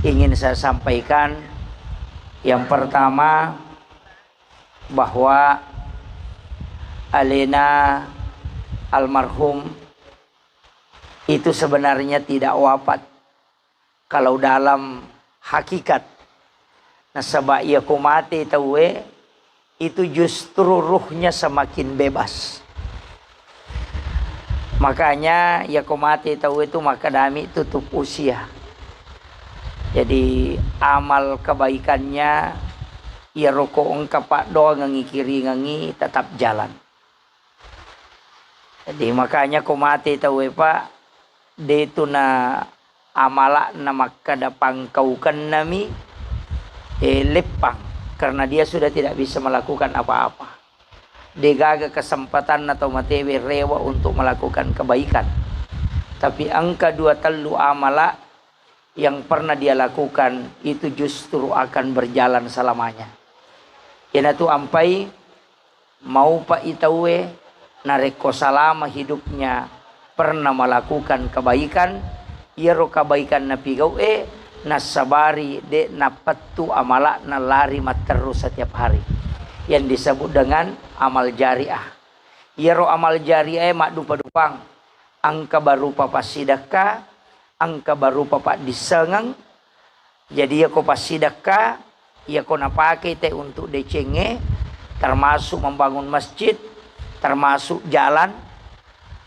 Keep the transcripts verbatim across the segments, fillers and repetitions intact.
ingin saya sampaikan. Yang pertama, bahwa alena almarhum itu sebenarnya tidak wafat kalau dalam hakikat. Nasaba iyako mate tauwe, itu justru ruhnya semakin bebas. Makanya iyako mate tauwe tu makkadami tutup usia. Jadi amal kebaikannya, iyaro ko engka paddoangengngi kiringengngi tetap jalan. Jadi makanya ko mate tauwe, Pak, de tu na amala'na makkada pangkaukennami, eh, leppang, karena dia sudah tidak bisa melakukan apa-apa. Degaga kesempatanna tau matewe rewa untuk melakukan kebaikan. Tapi engka dua tellu amala yang pernah dia lakukan itu justru akan berjalan selamanya. Iyanatu ampai maupa i tauwe narekko salama hidupnya pernah melakukan kebaikan, iyaro kebaikan napigau'e nassabari de' napettu amala'na lari matterru setiap hari, yang disebut dengan amal jariah. Iyaro amal jariah e maddupa-dupang, engka berupa passidekka, engka berupa paddissengeng. Jadi iyako passidekka, iyako napakei te untuk decengnge, termasuk membangun masjid, termasuk jalan,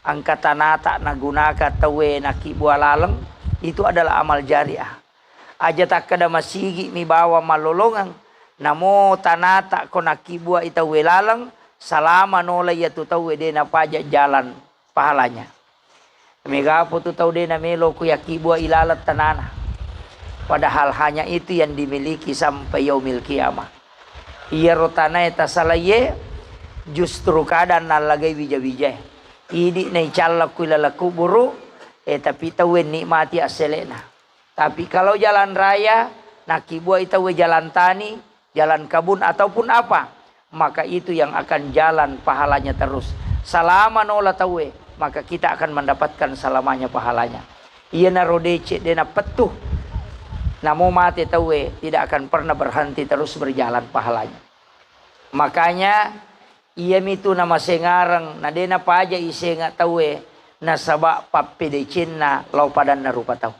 engka tanata nagunaka tauwe nakibbua laleng, itu adalah amal jariah. Aja takkeda masigi mi bawang mallolongeng, namo tanata ko nakibbua i tauwe laleng, salama nola iyatu tauwe de napaja jalan pahalanya. Megapo tu tau de namelo ku yakibbua i laleng tanana. Padahal hanya itu yang dimiliki sampai yaumil qiyamah. Iyaro tanae tasalaiye justru kadang nallagai wija-wijae. Idi naicalla ku laleng kuburu, eh, tapi tauwe nikmati asselena. Tapi kalau jalan raya, nakibuai tauwe jalan tani, jalan kabun, ataupun apa, maka itu yang akan jalan pahalanya terus. Salama nola tauwe, maka kita akan mendapatkan selamanya pahalanya. Iyanaro deceng de napettu. Namo mate tauwe, tidak akan pernah berhenti, terus berjalan pahalanya. Makanya, iyamitu namasengareng, na de napaja isenga tauwe, nasaba pappedecenna lao padanna rupa tau.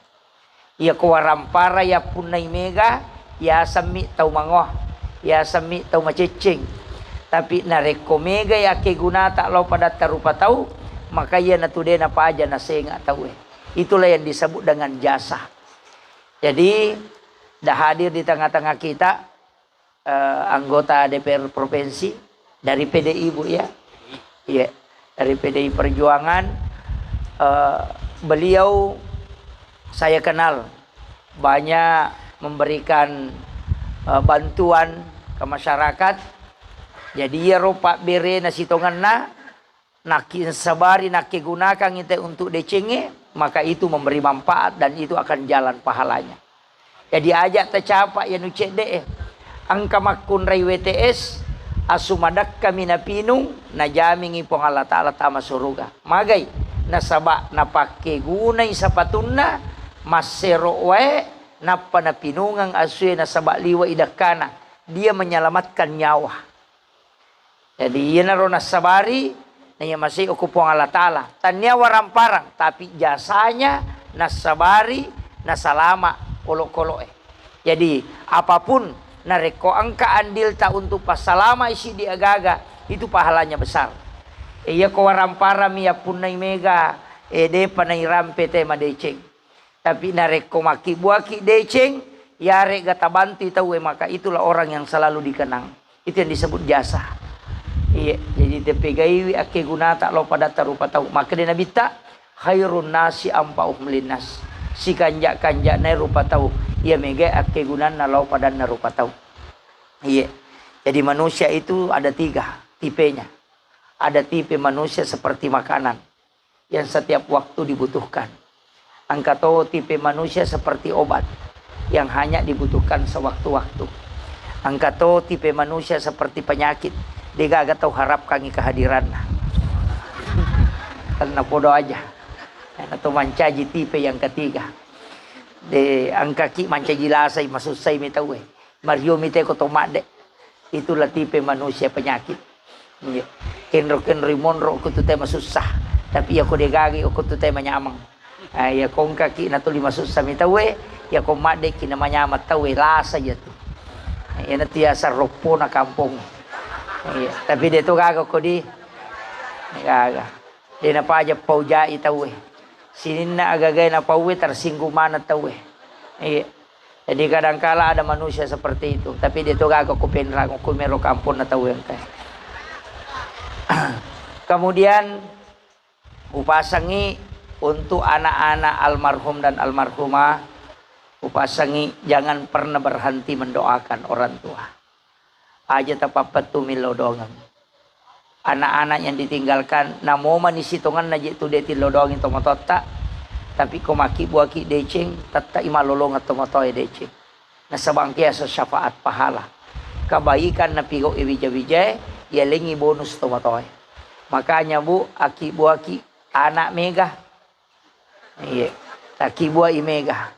Iyako warampara yappunnai mega, yasemmi tau mangoa, yasemmi tau macecceng. Tapi narekko mega yakkegunata lao padatta rupa tau, maka iyanatu de napaja nasenga tauwe. Itulah yang disebut dengan jasa. Jadi, dah hadir di tengah-tengah kita, eh, anggota D P R provinsi dari P D I, Bu, ya? Iya, dari P D I Perjuangan. Eh, beliau saya kenal banyak memberikan, eh, bantuan ke masyarakat. Jadi, iyaro pabberena sitongenna, nakinsabari nakkegunakangngi te untuk decengnge, maka itu memberi manfaat dan itu akan jalan pahalanya. Jadi, aja tacapa yanu cedde'e. Engka makkunrai W T S, asu madekkami napinung, najamingi Puang Allah Ta'ala tama suruga. Magai, nasaba napakkegunai sapatunna, massero wae, nappa napinungeng asue nasaba liwa idekkana. Dia menyelamatkan nyawa. Jadi, iyanaro nassabari, naiya masei okko Puang Allah Ta'ala. Tannia waramparang, tapi jasanya nassabari, nasalama olokolo'e. Jadi, apapun, narekko engka andilta untuk passalamai siddi agaga, itu pahalanya besar. E, iyako waramparami yappunnai mega, e, depa nairampe te madeceng. Tapi narekko makkibbuaki deceng, yarega tabantui tauwe, maka itulah orang yang selalu dikenang. Itu yang disebut jasa. Iya, jadi tepegaiwi akkegunata lao padatta rupa tau. Makkeda Nabitta, "Khairun nasi anfa'uhum linnas." Sikanja-kanjana rupa tau, iya megai akkegunanna lao padanna rupa tau. Iya. Jadi manusia itu ada tiga tipenya. Ada tipe manusia seperti makanan yang setiap waktu dibutuhkan. Engka to tipe manusia seperti obat yang hanya dibutuhkan sewaktu-waktu. Engka to tipe manusia seperti penyakit, degaga tau harapkangi kehadiranna. Tenna podo aja. Karena to mancaji tipe yang ketiga. De engkaki mancaji lasai, masussai mi tauwe. Mario mi te ko to madde. Itulah tipe manusia penyakit. Iya. Kenro-kenroi monro ko tu te masussa. Tapi iya ko de gagi ko tu te manyameng. Ah, iya ko engkaki na tuli masussa mi tauwe, iya ko madde ki na manyameng tauwe, lasa iya tu. Iya na tiasa roppona kampong. Iya, tapi de to gaga ko di. Gaga. De napaja paujai tauwe. Sininna agaga napauwe tersinggung maneng tauwe. Iya. Jadi kadangkala ada manusia seperti itu, tapi de to gaga ko penrang ko mero kamponna tauwe engka. Kemudian upasangi untuk anak-anak almarhum dan almarhumah, upasangi jangan pernah berhenti mendoakan orang tua. Aja tapappettu millau doangeng. Anak-anak yang ditinggalkan, namo mani sitongenna je tu de tillau doangi tomatoatta, tapi ko makkibbuaki deceng, tettai mallolongeng tomatoae deceng. Nasaba engka yaseng syafaat pahala. Kebaikan napigau e wija-wijae, yalengi bonus tomatoae. Makanya, Bu, akkibbuaki anak mega. Iya. Takkibbuai mega.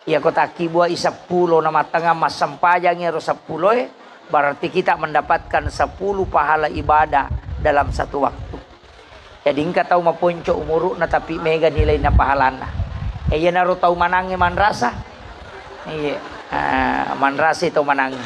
Iya, ko takkibbuai seppulo na mattangang massempajangi ero seppuloe, berarti kita mendapatkan sepuluh pahala ibadah dalam satu waktu. Jadi engka tau maponco umuru'na tapi mega nilaina pahalanna. E, iyanaro tau manangnge manrasa. Iya. Ah, manrasai tau manangnge.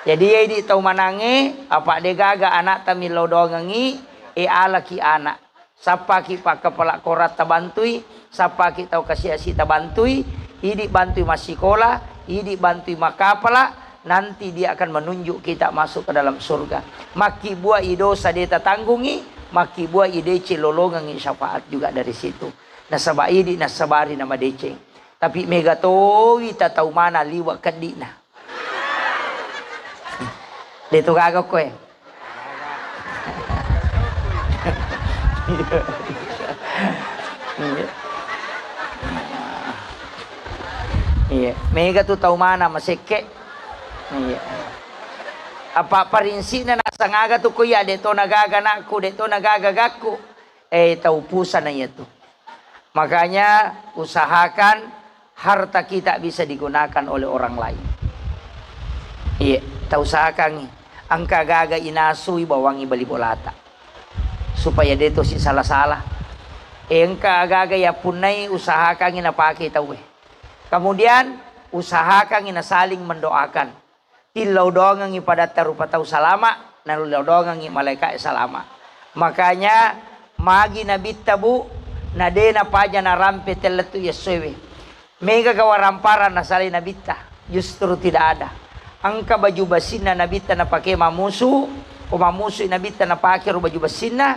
Jadi iya idi tau manangnge, apa de gaga anakta millau doangengi, e alaki anak. Sappaki pakkapala korang tabantui, sappaki tau kasiasi tabantui, idi bantui massikola, idi bantui makkapala, nanti dia akan menunjuk kita masuk ke dalam surga. Makkibbuai dosa de tatanggungi, makkibbuai deceng lolongengi syafaat juga dari situ. Nasaba idi nassabari namadeceng. Tapi mega towi tatau mana liwa keddi'na. De to gaga koe. Iya. Iya. Mega tu tau mana masekke. Iya. Apa parinsina nasang aga tu ko iya de to nagaga nakku, de to nagaga gakku. Eh, tau pusana iya tu. Makanya usahakan harta kita bisa digunakan oleh orang lain. Iya, tau usahakangi. Engka gaga inasui bawangi bali bolata. Supaya de to si salah-salah. Eh, engka gaga yappunnai usahakangi napake tauwe. Kemudian usahakangi na saling mendoakan. Tillau doangengngi padatta rupa tau salama, nallau doangengngi malaika'e salama. Makanya magi nabitta, Bu, na de napaja narampe tellettu yessoewe. Mega ga waramparang nasalai nabitta, justru tidak ada. Engka baju besinna nabitta napake mamusu, ko mamusui nabitta napake ro baju besinna,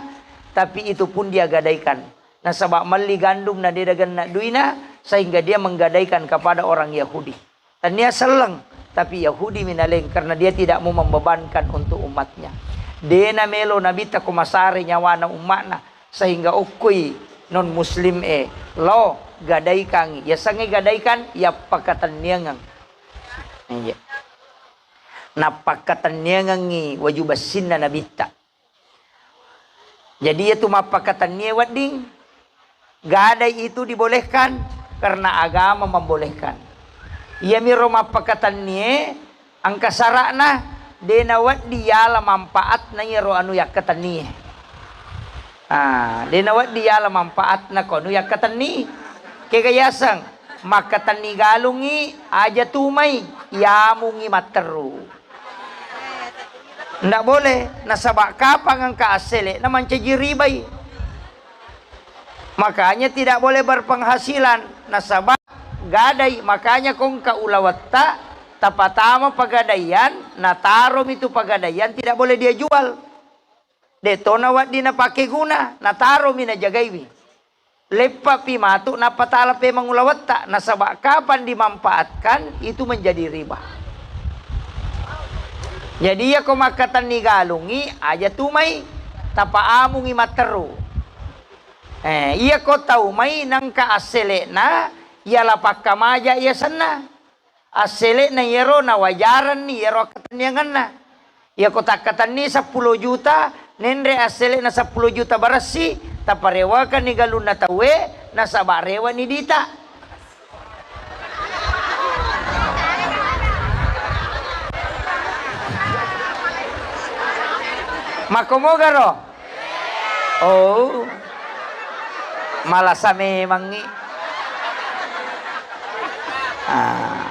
tapi itu pun dia gadaikan. Nasaba melli gandum na de dagenna duina, sehingga dia menggadaikan kepada orang Yahudi. Tania selleng, tapi Yahudi minaleng karena dia tidak mau membebankan untuk umatnya. Dena melo nabitta ko masare nyawana umma'na, sehingga okkoi non muslim e lo gadaikan, yasengnge gadaikan, yappakatenniangeng. Iya. Nappakatenniangengngi waju bessinna nabitta. Jadi, iya tu mappakatennie wedding, gadai itu dibolehkan karena agama membolehkan. Iyamiro mappakatennie engka sara'na, de nawedding yala manfaatna iyaro anu yakkatennie. Ah, de nawedding yala manfaatna ko anu yakkatenni. Kega yaseng, makkatenni galungngi, aja tumai, yamungngi matteru. Ndak boleh, nasaba kapang engka assele'na mancaji ribai. Makanya tidak boleh berpenghasilan, nasaba gadai. Makanya ko engka ulawetta tapatama pegadaian, nataromi tu pegadaian, tidak boleh dia jual. De to nawedding napake guna, nataromi najagaiwi. Leppapi matu nappa tala pemeng ulawetta, nasaba kapan dimanfaatkan itu menjadi riba. Jadi, iya ko makkatenni galungngi, aja tumai, tapaamungngi matteru. Eh, iya ko tau mai nengka assele'na, iya la pakkamaja iya senna. Assele'na iyaro nawajarenni iyaro akkatenniangenna. Iyako takkatenni seppulo juta, nenre assele'na seppulo juta baressi, taparewakanni galunna tauwe, nasaba rewani dita. Makkomogaro? Oh. Malasa memangngi. Ah.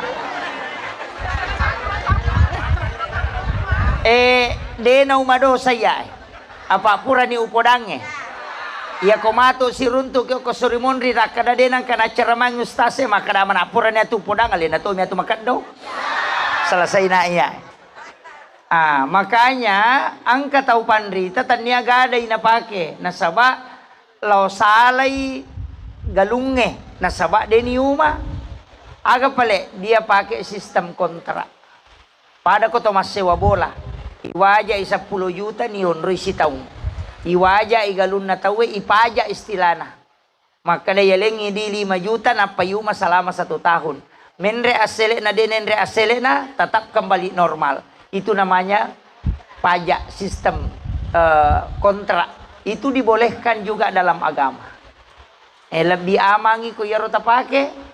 Eh, de' naumadosa iya, eh. Apa' purani upodangnge. Iyako matu siruntu'ki okko sori monri, nakkeda de' nengka naccaramaing ustaz e, makkeda mana' purani atu upodang, alena tomi atu makeddo. Selesaina iya. Ah, makanya engka tau panrita tennia gadai napake, nasaba' lao salai galungnge, nasaba' de' niuma. Aga pale dia pake sistem kontrak. Pada ko to massewa bola, iwaja'i seppulo juta, nionroi sitaung. Iwaja'i galunna tauwe, ipajak istilana. Makkeda yalengngi di lima juta, nappa yuma selama satu tahun. Menre assele'na, de' nenre assele'na, tetap kembali normal. Itu namanya pajak sistem, eh, kontrak. Itu dibolehkan juga dalam agama. Eh, lebbi amangngi ko iyaro tapake.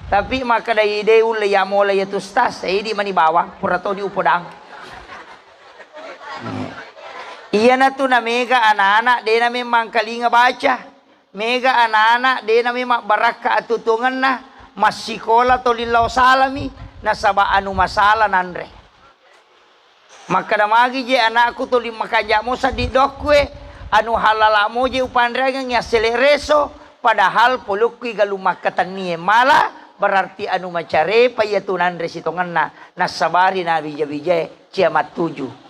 Tapi makkeda ide ulle iya mola iya tu ustaz, eh, idi mani bawang, pura to diupodang. Eh. Iyanatu namega anak-anak de' namemmangkalinga baca. Mega anak-anak de' namemang barakka atutuangenna, massikola toli lao salami, nasaba' anu masala nanre. Makkeda magi je anakku tuli makanja' mo seddi dokkue, anu halala mo je upanreangengngi assele' reso, padahal polokku igalung makkatennie mala, berarti anu macarepa iyatu nanre sitongenna, nassabari nawija-wijae cia mattuju.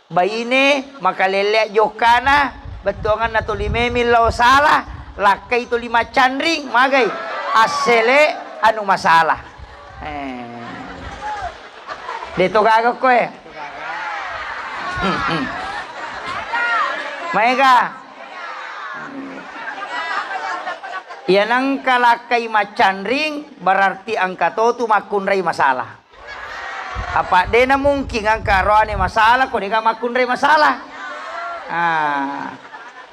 Baine makalellea jokkana, bettuanganna tuli memi lao sala, lakkai tuli maccanring, magai assele' anu masala. Eh. De' to gaga koe. Hmm, hmm. Maega. Iya nengka lakkai maccanring, berarti engka to tu makkunrai masalah. Apa' de' namungking engka roane masalah ko de' ga makkunrai masalah. Ah.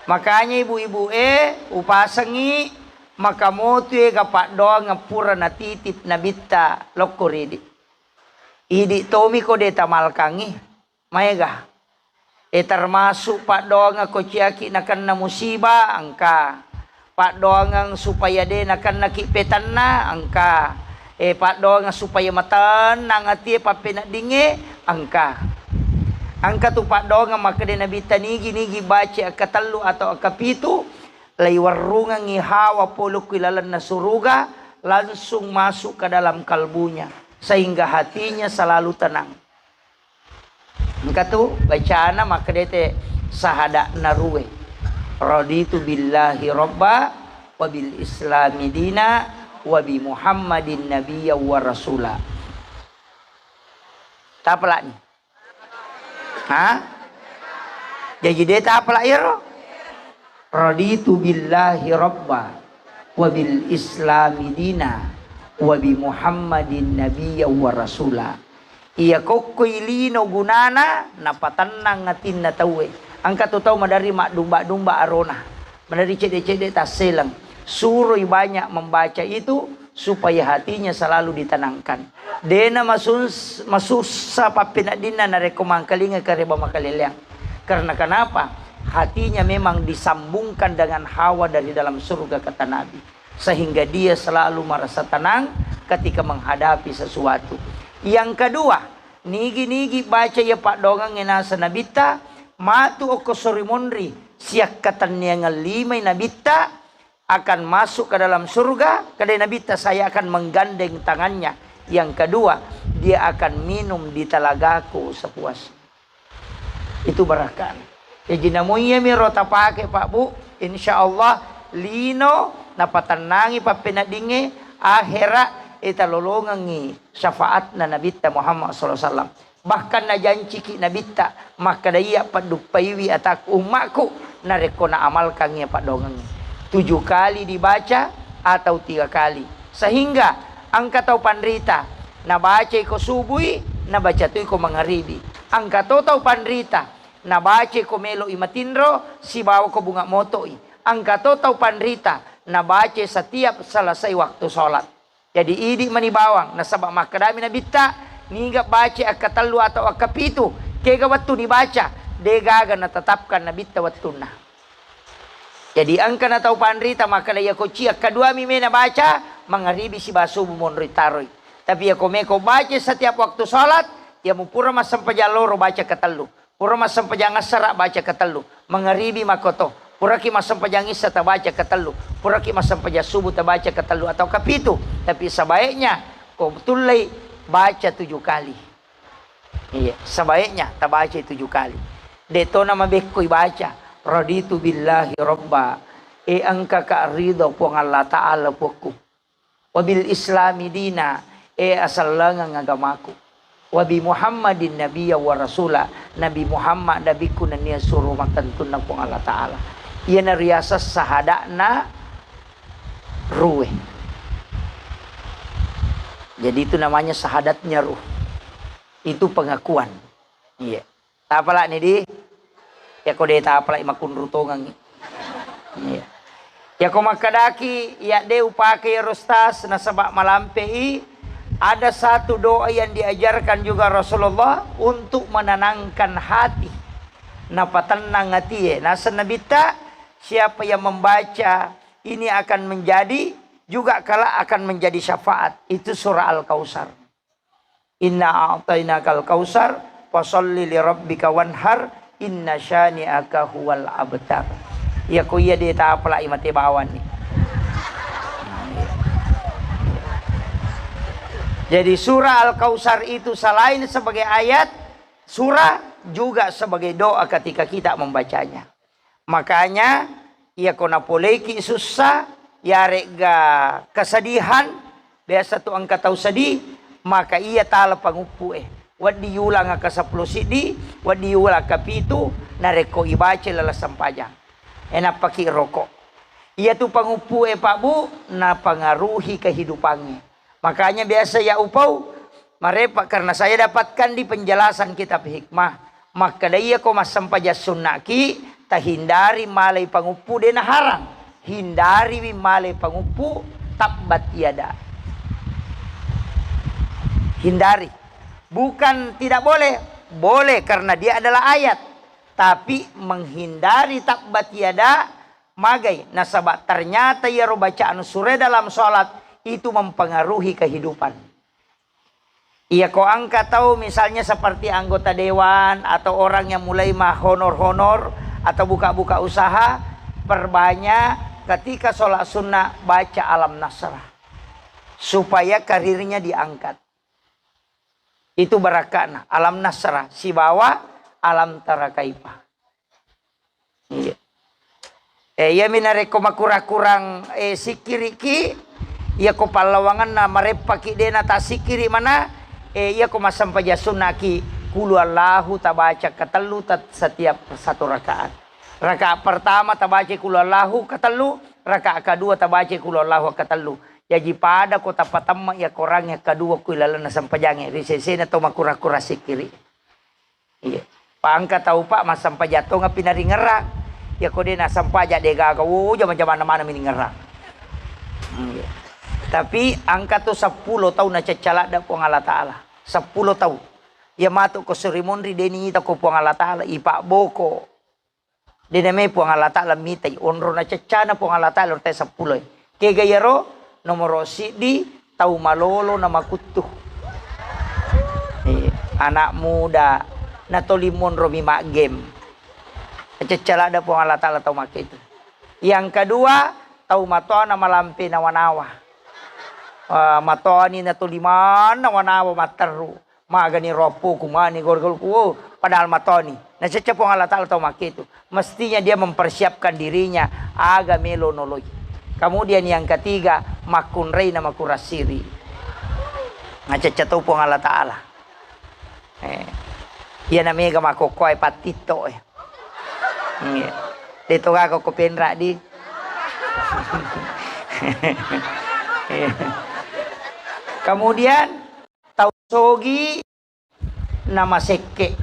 Makanya ibu-ibu e, upasengngi makamotu ega paddoangeng pura natitip nabitta lokko ridi. Idi' tomiko de' tamalkangngi, maega. E, termasuk paddoangeng ko ciaki nakenna musibah, engka. Paddoangeng supaya de' nakennaki petanna, engka. E, paddoangeng supaya matennang atie pappeneddingnge, engka. Engka tu paddoangeng makkeda nabitta nigi-nigi baca akkatellu atau akkapitu, laiwerrungengngi hawa polokku ilalenna suruga, langsung masuk ke dalam kalbunya, sehingga hatinya selalu tenang. Engka tu bacana makkeda te sahada' narue. Raditu billahi robba wa bil islami dina wa bi Muhammadin nabiyya wa rasula. Tapalani. Ha? Jaji de' tapala iyaro? Raditu billahi rabba wa bil islami dina wa bi Muhammadin nabiyya wa rasula. Iya kokkoi lino gunana napatennang atinna tauwe. Engka tu tau maderri maddumba-dumba arona. Maderri cedde-cedde tasseleng. Suroi banyak membaca itu supaya hatinya selalu ditenangkan. De'na masus-, masussa pappeneddinna narekko mangkalinga kareba makaleleang. Karena kenapa? Hatinya memang disambungkan dengan hawa dari dalam surga, kata Nabi. Sehingga dia selalu merasa tenang ketika menghadapi sesuatu. Yang kedua, nigi-nigi baca iya paddoangengnge naseng Nabitta, matu okko sori monri, siakkatenniangeng limai Nabitta, akan masuk ke dalam surga, kedai Nabitta, saya akan menggandeng tangannya. Yang kedua, dia akan minum di telagaku sepuasnya. Itu barakah. Jadi namo iyami ro tapake, Pak Bu, insya Allah lino napatennangi pappeneddingnge, akhera e talolongengngi syafaatna Nabitta Muhammad sallallahu alaihi wasallam. Bahkan najanciki Nabitta, makkeda iya padduppaiwi atakku ummakku, narekko naamalkan iya paddoangengnge. Tujuh kali dibaca atau tiga kali. Sehingga engka tau panrita, nabacai ko subui, nabaca toi ko mangaribi. Engka to tau panrita, nabacai ko meloi matinro, sibawa ko bunga motoi. Engka to tau panrita, nabacai setiap selesai waktu sholat. Jadi idi mani bawang, nasaba makkedami Nabitta, niga baca akkatellu atau akkapitu, kega wettu dibaca, de gaga natetapkan nabitta wettunna. Jadi engka na tau panrita makkeda, iyako cia kaduami mena baca, mangaribi siba subu monroi taroi. Tapi iyako meko baca setiap waktu salat, iya mupura massempajang loro baca ketellu. Pura massempajang assara baca ketellu. Mangaribi makoto. Puraki massempajang issa tabaca ketellu. Puraki massempajang subuh tabaca ketellu atau kapitu. Tapi sebaiknya ko tullei baca tujuh kali. Iya, sebaiknya tabaca tujuh kali. De to na mabekkoi baca, "Raditu billahi robba." E, engka ka ridho Puang Allah Ta'ala puakku. "Wabil islami dina." E, asellengeng agamaku. "Wabi Muhammadin nabiyya wa rasula." Nabi Muhammad nabikku nennia suro mattentunna Puang Allah Ta'ala. Iyana riaseng sahada'na ruwe. Jadi itu namanya syahadatnya ruh. Itu pengakuan. Iya. Tapalani di? Yako de tapalai makunru tongengi. Iya. Yako makkedaki, ya de upake ya Rostas, nasaba malampe'i, ada satu doa yang diajarkan juga Rasulullah untuk menenangkan hati. Napatennang atie. Naseng Nabitta, siapa yang membaca ini akan menjadi juga kelak akan menjadi syafaat. Itu surah Al-Kautsar. "Inna a'tainakal kautsar, fasalli li rabbika wanhar, inna syani'aka huwal abtar." Iya ko iya de tapalai mate bawanni. Jadi surah Al-Kautsar itu selain sebagai ayat, surah juga sebagai doa ketika kita membacanya. Makanya, iya ko napoleiki sussa, yaregga kesedihan, biasa tu engka tau sedih, maka iya tala panguppu e. Wedding yulang ke seppulo siddi, wedding yulang ke pitu, narekko ibaca laleng sempajang. E, nappaki roko. Iya tu panguppu e, Pak Bu, napengaruhi kehidupannya. Makanya biasa ya upau, marepa karena saya dapatkan di penjelasan kitab hikmah. Makkeda iya ko massempajang sunnaki, tahindari malai panguppu de naharang. Hindari wi malai panguppu tabbat yada. Hindari. Bukan tidak boleh, boleh karena dia adalah ayat. Tapi menghindari tabbat yada magai, nasaba ternyata iyaro bacaan sure dalam salat itu mempengaruhi kehidupan. Iya ko engka tau misalnya seperti anggota dewan atau orang yang mulai mah honor-honor atau buka-buka usaha, perbanyak ketika sholat sunnah baca Alam Nasrah supaya karirnya diangkat. Itu barakana Alam Nasrah sibawa Alam Tara Kaifa. Iya. Eh, iyami narekko makurang-kurang, eh, sikkiriki, iya ko pallawanganna mareppaki dena tassikkiri mana, eh, iya ko massempajang sunnaki, Qul Huwallahu tabaca katellu tat-, setiap satu rakaat. Rakaat pertama tabaca Qul Huwallahu katellu, rakaat kedua tabaca Qul Huwallahu katellu. Jaji pada ko tapatemma iya korang yang kedua ku ilalenna sempajangnge, ri sesena to makurang-kurang sikkiri. Iya. Pa engka tau, Pak, massempajang tongapi naringerrang. Iya ko de nassempajang de gaga, wo, jama-jamanna maneng mi ningerrang. Iya. Tapi engka tu seppulo tau nacecca ladde Puang Allah Ta'ala. Seppulo tau. Iya matu ko suri monri de niita ko Puang Allah Ta'ala, ipabboko. De name Puang Allah Ta'ala mitai, onro naceccana Puang Allah Ta'ala onro tae seppulo e. Kega iyaro? Nomoro siddi, tau malolo na makuttu. Eh, anak muda, natoli monro mi maggame. Cecca ladde Puang Allah Ta'ala tau makke itu. Yang kedua, tau matoa na malampe nawa-nawa. Ah, matoani natoli maneng nawa-nawa matteru. Magani roppo kumani gol-gol ku, oh, padahal matoni. Nacecca Puang Allah Ta'ala tau makkitu. Mestinya dia mempersiapkan dirinya, aga melo noloi. Kemudian yang ketiga, makkunrai na makurasiri. Nacecca tau Puang Allah Ta'ala. Eh. Iya na mega makokkoe pattitto, eh. Iya. De to gaga ko penra di. Iya. Kemudian tau sogi na masekke.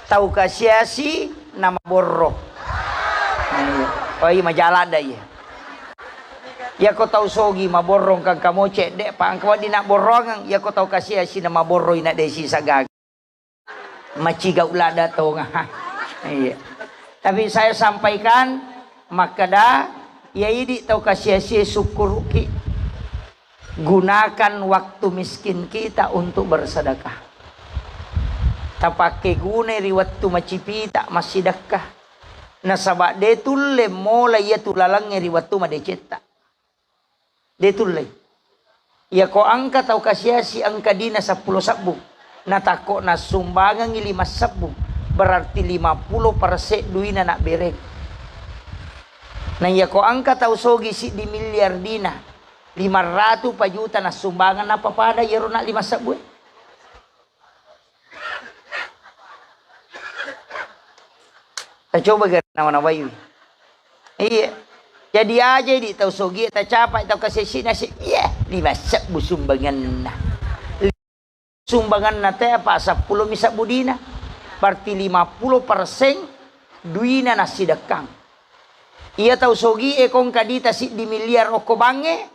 Tau kasiasi na maborro. Oi, majaladda iya. Iya ko tau sogi maborro engka moce, de pa engka wedding na borroangeng, iya ko tau kasiasi na maborro ina desi sagaga. Macigau ladda tonga. Iya. Tapi saya sampaikan, makkeda, iya idi tau kasiasi sukkuruki. Gunakan waktu miskin kita untuk bersedekah. Tapakke gunai ri wettu macipita massidekka. Nasaba de tulle mola iyatu lalengnge ri wettu madecetta. De tulle. Iyako engka tau kasiasi engka dina seppulo sebbu, natakko nassumbangengngi lima sebbu, berarti lima puluh persen duina nabbereng. Na iyako engka tau sogi siddi miliar dina, lima ratu pa juta nassumbangeng, nappa pada iyaro na lima sebbu e? Tacoba ga nawa-nawai. Iya. Jadi aja di tau sogi, tacapai tau kasessi nasi, iya, lima sebbu sumbanganna. Sumbanganna te apa seppulo mi sebbu dina. Berarti lima puluh persen duina nassidekkang. Iya tau sogi e kong kadita siddi miliar okko bange,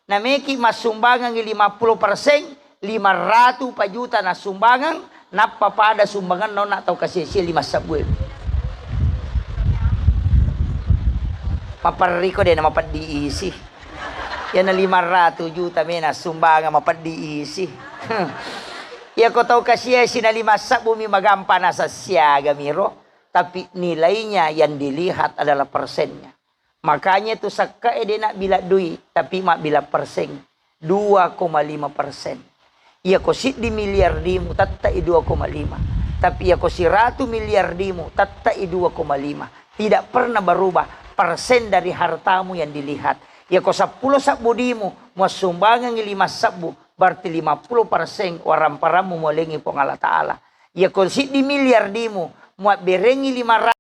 nameki massumbangengngi lima puluh persen, lima ratu pa juta nassumbangeng, nappa pada sumbangenna onna tau kasiesie lima sebbu e. Maperriko de na mapeddi isi. Iyana lima ratu juta mena sumbangeng mapeddi isi. Iyako tau kasiasi na lima sebbu mi magampa nasessiaga miro, tapi nilainya yang dilihat adalah persennya. Makanya tu sekka e de na bilang dui, tapi mabbilang perseng. Dua koma lima persen. Iyako siddi miliar dimu, tette'i dua koma lima. Tapi iyako siratu miliar dimu, tette'i dua koma lima. Tidak pernah berubah persen dari hartamu yang dilihat. Iyako seppulo sebbu dimu, muassumbangengngi lima sebbu, berarti lima puluh persen waramparammu mualengngi Puang Allah Ta'ala. Iyako siddi miliar dimu, muabberengngi lima